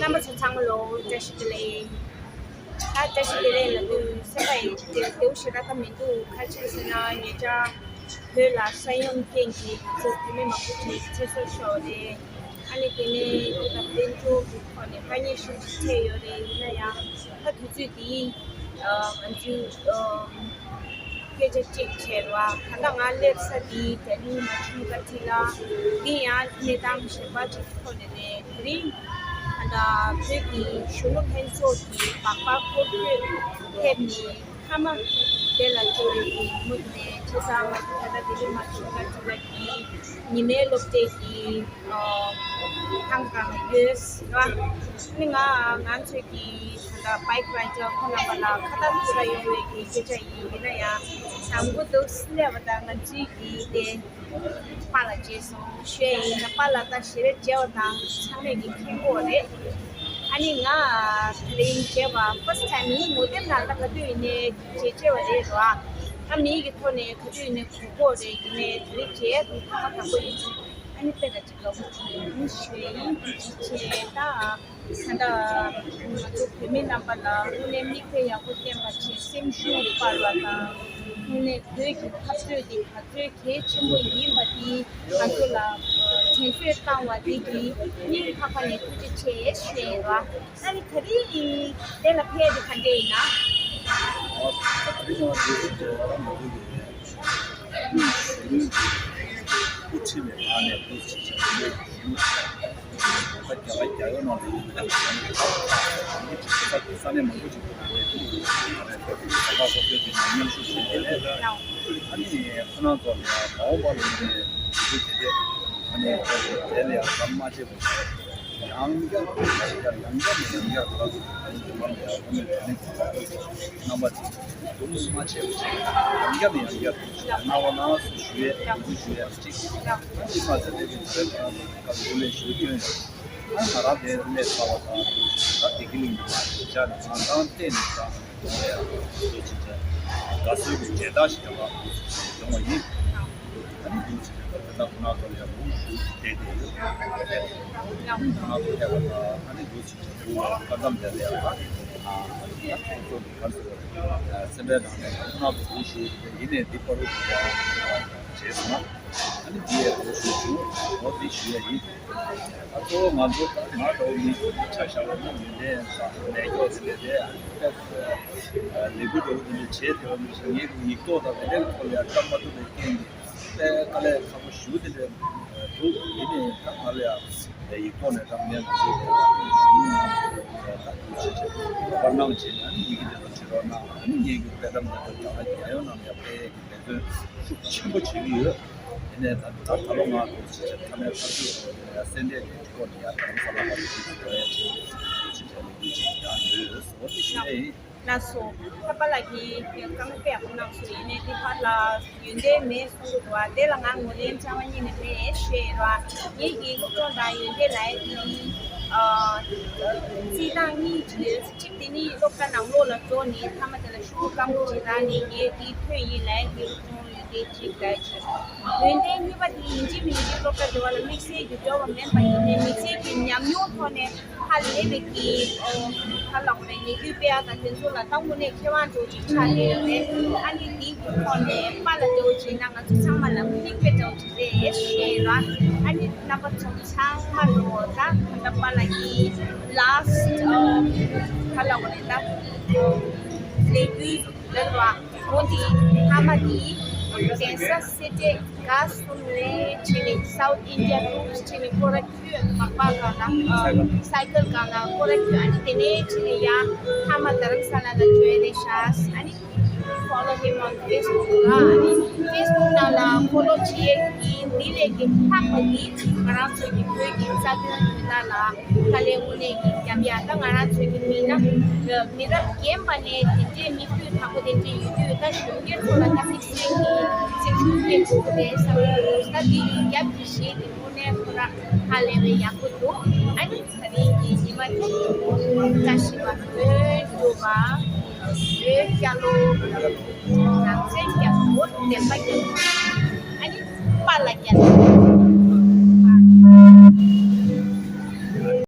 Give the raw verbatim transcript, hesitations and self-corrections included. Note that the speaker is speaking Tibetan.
རྣམ་པ་ཚོ་ཚང་མ་ལོ་བཀྲ་ཤིས་བདེ་ལེགས། ད་བཀྲ་ཤིས་བདེ་ལེགས་ལབ་དུས་སེམས་པ་ཡི་དེ་བདེ་པོ་ཞེ་དྲག་ད་མི་འདུག་ག་རེ་བྱས་ཟེར་ན་ཉེ་ཆར་བོད་ལ་ས་ཡོམ་རྐྱེན་གྱིས་ང་ཚོ་བོད་མི་མང་པོ་ཞིག་ཚེ་སྲོག་ཤོར་བ་རེད། ཨ་ནི་དེ་ནས་དེ་དང་དཔལ་འབྱོར་གྱི་ཐོག་ནས་དཀའ་ངལ་ཤུགས་ཆེ་ཡོད་རེད། ཡིན་ན་ཡང་ད་དུས་ཚོད་འདིའི་ང་ཚོའི་སྐད་ཆ་གཅིག་བྱས་ར། ད་ལྟ་ང་སླེབས་ས་འདི་རྒྱ་གླིང་མ་ཆུ་ཀ་ཐི་ལ། འདི་ཡང་གནས་སྟངས་གཞན་པ་ཅིག་གི་ཐོག་ནས་རེད། དེ་རིང་ད་ལྟ་བོད་ཀྱི་གཞོན་ནུ་ལྷན་ཚོགས་ཀྱི་སྦག་སྦག་སྐོར་སྐྱོད་ཕེབས་ནས་མཐའ་མ་དེ་ལ་འབྱོར་བའི་ཉིན་མོ་དེ་ནས་བྱས་ཙང་ང་ཚོ་ད་ལྟ་རྒྱ་གླིང་མ་ཆུ་ཀ་ཐི་ལ་གི་ཉི་མའི་སློབ་གྲྭའི་གི་ཨ་ཁང་གང་ལ་ཡོད་ཟེར་བ། ནི་ང་ང་ཚོས་ཀྱི་ད་ལྟ་bike rider ཁོ་རྣམ་པ་ལ་ཁ་བཏགས་ཐུག་ར་ཡོང་བའི་གི་སྐད་ཆ་ཡིན། ཡིན་ན་ཡང་དང་པོ་འདུག་སླེབས་པ་དང་ང་ཚོའི་གི་དེ་པཱ་ལགས་མཇལ་སོང་ཞུ་ཡ་ཡིན། ད་པཱ་ལགས་ད་ཞལ་རས་མཇལ་བ་དང་ཚང་མས་ཀྱི་མཁྱེན་གྱི་ཡོད་རེད། ཨ་ནི་ང་དེ་རིང་མཇལ་བ་first time ཡིན། ངོ་དེབ་ནང་ད་ག་དུས་ཡིན་ནའི་མཇལ་མཇལ་བ་རེད་ར། ད་མིའི་གི་ཐོག་ནས་ག་དུས་ཡིན་ནའི་གོ་གོ་རེད། ཡིན་ནའི་དེ་རིང་མཇལ་དུས་ཐོག་མ་དང་པོ་ཡིན། ཨ་ནི་དཔེ་ད་ཅིག་ལ་ཞུ་ཡ་ཡིན། དེ་ཅིག་བྱས་ད། ད་ལྟ་ང་ཚོ་བོད་མི་རྣམ་པ་ལ་དངོས་གནས་མིག་དཔེ་ཡག་པོ་བསྟན་པ་བྱས། སེམས་ཤུགས་སྤར་བ་དང་། དངོས་གནས་བོད་ཀྱི་འཐབ་རྩོད་འདི་ག་ཚོད་གལ་ཆེན་པོ་ཡིན་པ་འདི་ང་ཚོ་ལ་དྲན་གསོ་བཏང་བ་འདི་གིས་སྙིང་ཐག་པ་ནས་ཐུགས་རྗེ་ཆེ་ཞུ་ཡ་ཡིན་པ། ཨ་ནི་ད་རིང་དེ་ལ་ཕེབས་ཏེ་ག་འདྲ་ཡིན་ན། ཨ་ད་རིང་ང་ཚོ་ད་ང་ཚོ་གི་སྐུ་ཁྲིད་པའི་ནང་ནས་སྐུ་ཁྲིད་བྱས་ད་རྒྱ་གར་རྒྱ་ཡོ་ནང་ལ་ས་ས་གནས་མང་པོ་ཅིག་གི་ནང་ནས་ས་ཁ་སོ་སོའི་དེ་ནང་མཉམ་ཞུགས་བྱས་ཏེ་ཨ་ནི་ཁོ་རང་ཚོ་ལ་མ་འོངས་པ་ལ་ནི་དེ་དེ་དེ་ཨ་ནི་དེ་ལ་ཡང་ཟམ་མ་ཆད་པ་ཡང་བསྐྱར་ཡང་བསྐྱར་ཡང་བསྐྱར་ནས་ཡང་བསྐྱར་ང་རང་ཚོ་དེ་ནས་དེ་ནས་རྣམ་པ་ཚོ་འཛུམ་མ་ཆད་པ་ཞིག་ཡང་བསྐྱར་ནས་ཡང་བསྐྱར་རྣ་བ་ལ་སོགས་ཞུ་ཡས་འབོད་སྐུལ་ཞུ་ཡས་གཅིག་ཨ་ནི་མ་ཚད་དེ་གི་ཚོའི་ཁོ་རང་ཚོ་ཁ་ཐུག་ལས་ཞུ་སྐྱོན་ཡོད། ཨ་ང་རང་དེ་སླེབས་ཚར་བ་དང་ད་བདེ་སྐྱིད་གླིང་དུ་མ་ཞིག་བཅར་ནས་ང་རང་བལྟས་ནས་ད་ཡོང་ཡ་ཞུ་ཅིག་བྱས་དགའ་བསུ་གི་མཇལ་དར་ཞིག་ཡོང་བ་ཡོང་བ་ཡིན། ཨ་ནི་འདུག་ཅིག་ད་ལྟ་ཁོ་རང་ཚོ་ལ་ཡང་མུ་ཞུ་བསྡད་དེ་ཡོད། ཁོ་རང་ཚོ་ཕེབས་པ་དང་ཨ་ནི་འདུག་ཅིག་འདུག་བ་ཁ་མཚམས་དེ་ལ་ཡང་ད་ཁོང་ཚོ་གི་ག་རེ་ཟེར་དགོས་རེད། སེམས་པའི་ནང་ནས་ཁོ་རང་ཚོ་མུ་ཞུ་ཡིན་ནའི་འདི་པར་རུ་ཡང་བྱས་སོང་ན་ཨ་ནི་འདི་ཡའི་མུ་ཞུ་བྱུང་། འོ་འདི་ཞུ་ཡ་ཡིན། ད་གཙོ་བོ་ང་ཚོ་ད་ང་འདྲ་བོ་མི་ཆ་བཞག་པ་ན་ཡོན་ཏན་དང་མེད་སྐྱོ་ཟེར་ཏེ་ལས་འགུལ་འདྲ་བོ་འདི་འདྲ་བྱས་ཏེ་ངའི་ཡིག་ཐོག་དང་དེ་འདྲའི་ཐོག་ལ་ཡང་བཀྲམ་མ་ཐུབ་པའི་རྐྱེན་གྱིས་དཔེ་དཀའ་ལས་ཁག་པོ་ཞེ་པོ་དེ་འདྲ་འདུག་ཡིན་ནའི་ད་ང་ལ་ཡང་ཡིག་ཐོག་ནས་བཀྲམ་ནས་ང་ཚོའི་གཞུང་ནང་ད་བར་སྣང་བྱས་ནས་ཡི་གེ་དེ་ཚོ་བྲིས་རོགས་གནང་། ཨ་ནི་ངེད་ཀྱི་དཔེ་བཀྲམ་དེ་ཚོ་རྒྱ་གར་རྒྱལ་ཡོངས་ནང་ལ་ཡང་དཔེ་འབད་བརྩོན་ཤུགས་ཆེན་པོ་བྱེད་ཀྱི་ཡོད། དེ་ནས་ད་ད་ད་ལོ་ང་ཚོ་ཕྱི་ཕྱིར་ཐ་མའི་ཕར་ཚུར་སེ་འབྲས་ཀྱི་སྐོར་ནས་ཡར་རྡ་རམ་ས་ལ་བར་དུ་འགྲོ་ཡ་ཆེད་ཕྱི་ཕྱིར་ལས་འགུལ་ཅིག་ཡང་ཡོད་ཟེར་བ་དེ་ཞུ་ཡ་ཡིན། ལགས་སོ། ད་པཱ་ལགས་ཀྱིས་བཀའ་མོལ་དཔེ་ཡག་པོ་གནང་སོང་། ཡིན་ནའི་དེ་བར་ལ་ཡོན་ཏན་མེད་གསུང་གི་འདུག་བ། དེ་ལ་ང་ངོས་ལེན་རྐྱང་པ་གཉིས་ནས་མེད་ཞུ་ཡ་ཡིན་ར། ངེད་ཀྱི་སློབ་སྦྱོང་དང་ཡོན་ཏན་ལ་ཡ་དེ་རྩིས་སྟངས་གཉིས་ཅིག་ཡོད། གཅིག་དེ་ནི་སློབ་གྲྭ་ནང་ལོགས་ལ་འགྲོ་ནས་མཐའ་མ་དེ་ལ་ཤོག་བུ་སྐམ་པོ་ཅིག་རག་ནས་ངས་དེའི་ཐོན་ཡིན་ལབ་ཡ་དེ་སློབ་སྦྱོང་ཡོན་ཏན་གཅིག་ལབ་ཡ་ཅིག་ཡོན་ཏན་གཉིས་པ་དེ་ཡིན་གཅིག་མིན་གཅིག་སློབ་གྲྭ་འགྲོ་བ་ལ་དམིགས་བསལ་གྱི་འབྲེལ་བ་མིན་པ་ཡིན་ནའི་མི་ཚེ་གི་ཉམས་མྱོང་ཐོག་ནས་ཧ་ལས་པའི་གི་ཨོ་ག་ལབ་དགོས་རེད། ཉེ་དུས་དཔེ་ཡག་དང་དེ་ཚོ་ལ་ད་དངོས་གནས་མཁས་དབང་འདྲ་བོ་ཅིག་ཆགས་བསྡད་ཡོད་རེད། ཨ་ནི་དེའི་གི་ཐོག་ནས་པཱ་ལགས་འདྲ་བོ་ཅིག་ཡིན་ན་ང་ཚོ་ཚང་མ་ལ་མིག་དཔེ་འདྲ་བོ་ཅིག་རེད་ཞུ་ཡ་ཡིན་ར། ཨ་ནི་རྣམ་པ་ཚོ་ཚང་མ་ལོ་ད་ད་ལྟ་པཱ་ལགས་ཀྱི་last ཨོ་ག་ལབ་དགོས་རེད། ད་ལས་འགུལ་ལབ་ར། འོ་དེ་མཐའ་མ་དེ་གདན་ས་སེ་འབྲས་དགའ་གསུམ་ནས་ཕྱིན་ནས་South India Tours ཕྱིན་ནས་སྐོར་ར་ཁྱོད་སྦག་སྦག་སྒང་ལ་སའི་ཀལ་སྒང་ལ་སྐོར་ར་ཁྱོད། ཨ་ནི་དེ་ནས་ཕྱིན་ནས་ཡང་མཐའ་མ་རྡ་རམ་ས་ལ་ལ་བྱོན་རེད་ཤག་ཨ་ནི་follow him on Facebook ལ། ཨ་ནི་Facebook ནང་ལ་follow བྱེད་ཀྱི་འདི་ལས་ཀྱི་ལྷག་པ་འདི་ང་རང་ཚོ་གི་བོད་ཀྱི་རྩ་དོན་དོན་དག་ལ་དཀའ་ལས་དངོས་གནས་ཀྱི་རྒྱབ་ཡ། ད་ང་རང་ཚོ་གི་མི་ན་མི་རབས་རྒན་པ་ནས་དེ་འདྲའི་མི་ཕུད་དང་པོ་དེ་འདྲའི་ཡོད་དུས་ད་གཞོན་སྐྱེས་ཚོ་ལ་ད་དམིགས་བསལ་གྱི་སེམས་ཤུགས་སྐྱེད་དགོས་ཀྱི་རེད་བསམ་གྱི་འདུག་ད་འདི་ཡི་རྒྱབ་ཀྱི་གཞས་དེ་དངོས་གནས་ཁོ་ར་ཧ་ལས་པའི་ཡག་པོ་འདུག་ཨ་ནི་ད་རིང་གི་ཉི་མ་དེ་བཀྲ་ཤིས་པ་སྨོན་འདུག་པ་བོད་རྒྱལ་ལོ། ནང་བཙན་རྒྱལ་པོ་བདེན་པ་རྒྱལ་པོ། ཨ་ནི་པཱ་ལགས་རྒྱལ་པོ།